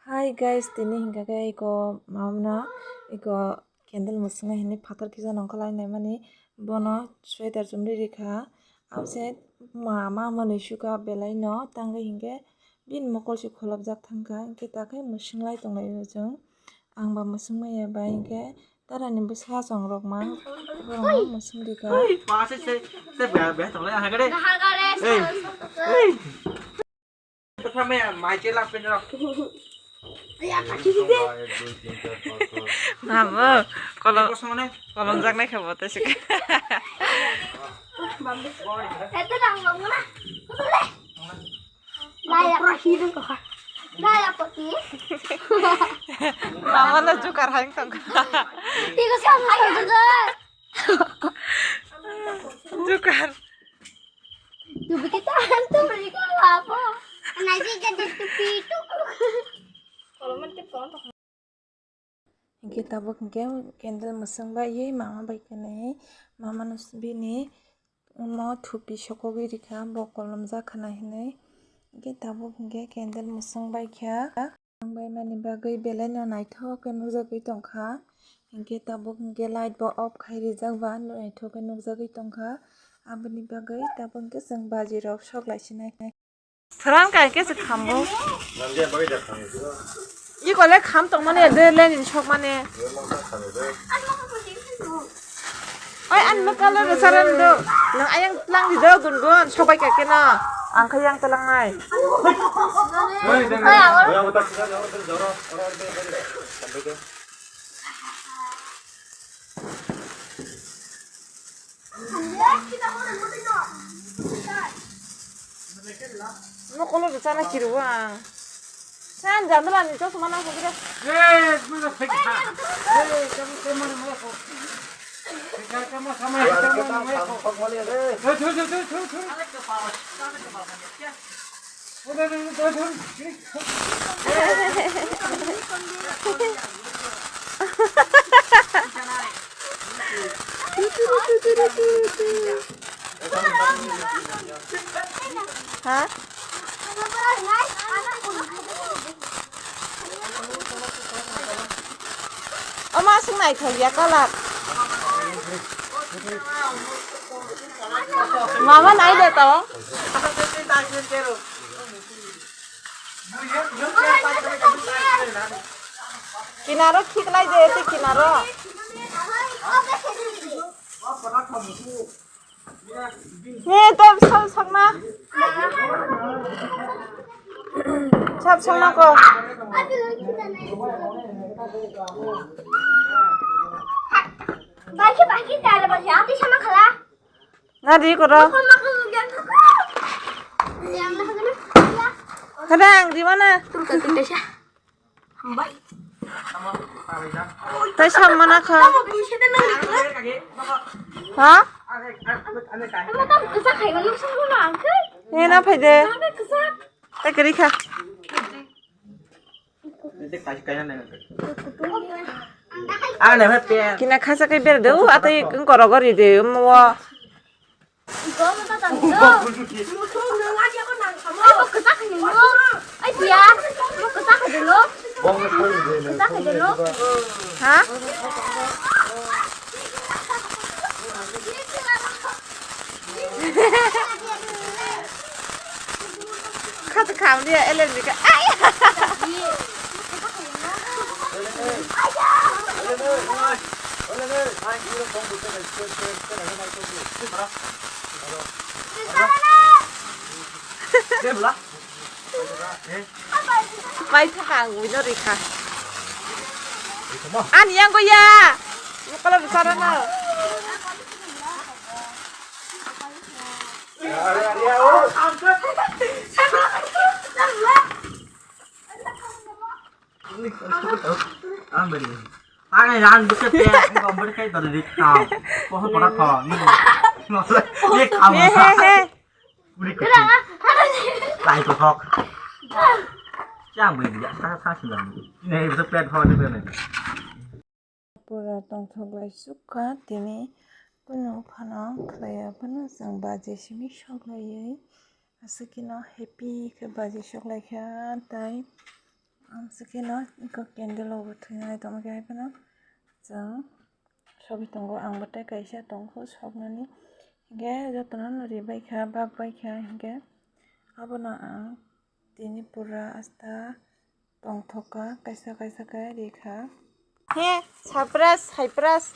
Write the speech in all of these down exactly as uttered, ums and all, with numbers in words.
Hi guys, tini hingka khe iko mamno iko candle mwswngnai hinwi phatar kisa nongkhorlai naimani bono sweater chumri rikha. Abse ma ma mwnwi suka belai no tangwi hinkhe bini mokol se kholopjak thangkha, hinkhe takhe mwswnglai tonglaio chwng. Ang ba mwswng maya bai hinkhe tarani bwsa chongrok ma borokno mwswng rikha. Oi, ma se se se be be tong le ha gare. Ei. Ei. Tama ya mai che la pen ro. Mamo, kolom, Kosong ne? Kolom jak nai khabo te sik. Eto dang bang na. Laya pura hidung ko. Laya poti. Mamo no jukar haing tong. Tigo sa haing tong. Jukar. Tubi kita hantu beri ko apa? Nasi jadi tupi itu. Kalau mentip kalau tak. Hinkhe tabuk hinkhe candle mwswng bai ye mama bai khe nai mama no bini omo thupi sokogwi rikha bo kolom jak khna hinwi. Hinkhe tabuk hinkhe candle mwswng bai kha. Ang bai mani bagwi belai no naithok khe nukjagwi tongkha. Hinkhe tabuk hinkhe light bo off khai rijak ba naithok khe nukjagwi tongkha. Aboni bagwi tabuk hinkhe chwng baji rok sok lai sinai. Thwrang kai khe se khambo. Iko le kham tongmani de lenin sokmani. Oi, an mo color rwchar an do. Nang ayang tlang di do gun gun sobai ka kena. Ang kha yang tlang nai. Mo kolo de chana kiru ang. San jandala ni chosma nang kira. Eh, mana fake ha. Eh, kamu kemana mana ko. Fake kamu sama kamu mana ko. Thur, thur, thur, thur, thur. Ha? Oma sung naithok ya colour. Mama nai de to. Kinaro thik lai de, tei kinaro. He, tei sal sakna. Sab sakna ko. Baiki, baiki, dale, baiki, ati sama khala. Na di koro. Kadang di mana? Turun ke kita sih. Hambai. Tai sam mana kha? Ha? He na phaide. Tai kari kha. Kina khasa kai ber de u atai koro gori de mo. Ha? Kha ta kham dia, ele ni ka. Ai. Pai thaka ang wino rikha. Ani yang go ya. Mukala bisara na. Ang beri. Ang yang bisa te, ang beri kai dari kau. Pohon pada kau. Ini. Ini kau. He, he, he. Uri kuchi. Lai to thok. Chang beri dia, sa sa sila. Ini bisa pet ho ni beri. Pura tongthok lai sukha tini kunu phano khlaiya phano chwng baji simi sok laiwi aswkino happy khe baji sok laikha tai. Sikino iko candle o bo thwinai tongma khe hai phano chwng sobi tongo, ang bo tei kaisa tongkho soknani. Hinkhe jotono no ri baikha, bak baikha hinkhe abono ang tini pura asta tongthokha, kaisa kaisa khe rikha. He, surprise, surprise.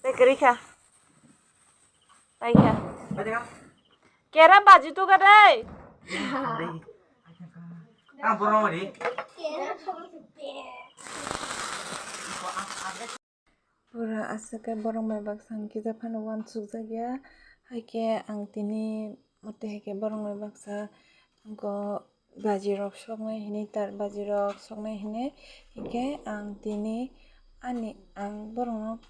Tei kwrwi kha. Paikha. Kera baji tu gadai. Ang borok ni. Pura aswk khe borok mai baksa hwnkhe je phano uansukjakya. Haikhe ang tini mote haikhe borok mai baksa go bajirok soknai hinwi tar bajirok soknai hinwi hinkhe ang tini ani ang borokno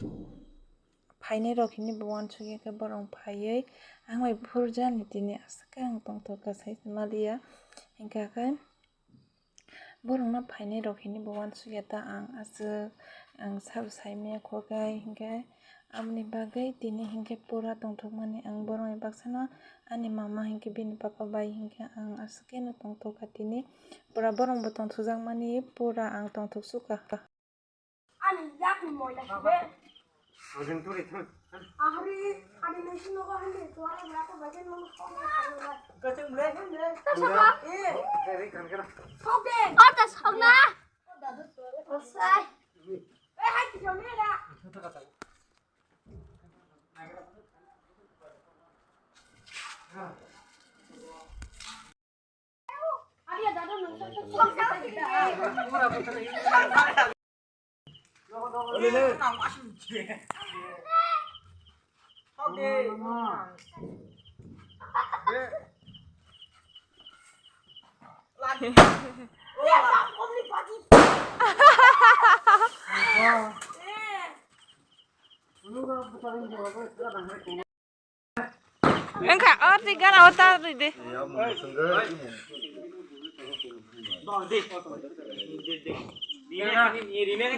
phainai rok hinwi bo uansukya khe borok phaiwi ang bai phurjani tini aswk khe ang tongthok kha sai maliya hinkhe khe. Borokno phainai rok hinwi bo uansukya ta ang aswk ang sabo saimaya khokai hinkhe aboni bagwi tini hinkhe pura tongthokmani ang borokni baksano ani mama hinkhe bini papa bai hinkhe ang aswk khe no tongthokha tini pura borokbo tongthokjakmani pura ang tongthok sukha. Ani yakni moila sibe. Ojeng turi thang. Ahri, ani mesin nogo hande, tuara berapa bagian mau kau ni kau ni. Kacang mulai. Hande. Tasaka. Eh. Dari kan kena. Sok de. Oh, tas sok na. Osai. Eh, hai, tiga menit dah. Wngkha, o twi gana o ta rwi de.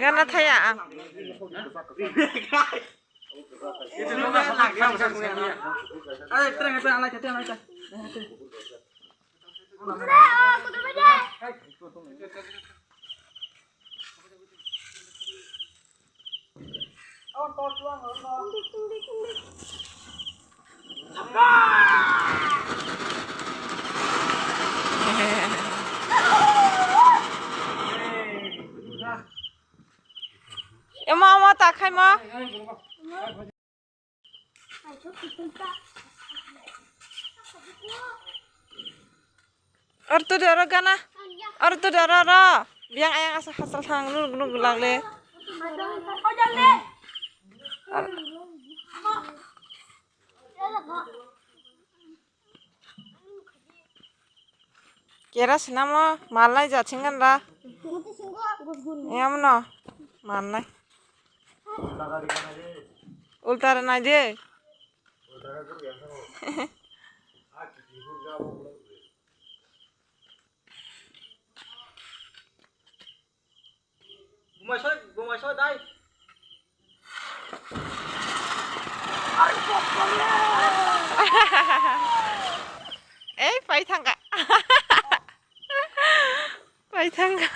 Gana thaya ang. Emo, emo, ta khaimo. Orto doro gana. Orto doro ro. Biang ayang asa hasal thang nuk nuk lagle. Kera sinamo malnai jachinggan ra. Yamno malnai. Ultara nai de. Bumaisoi, bumaisoi dai. Ei, pai thangka. Pai thangka.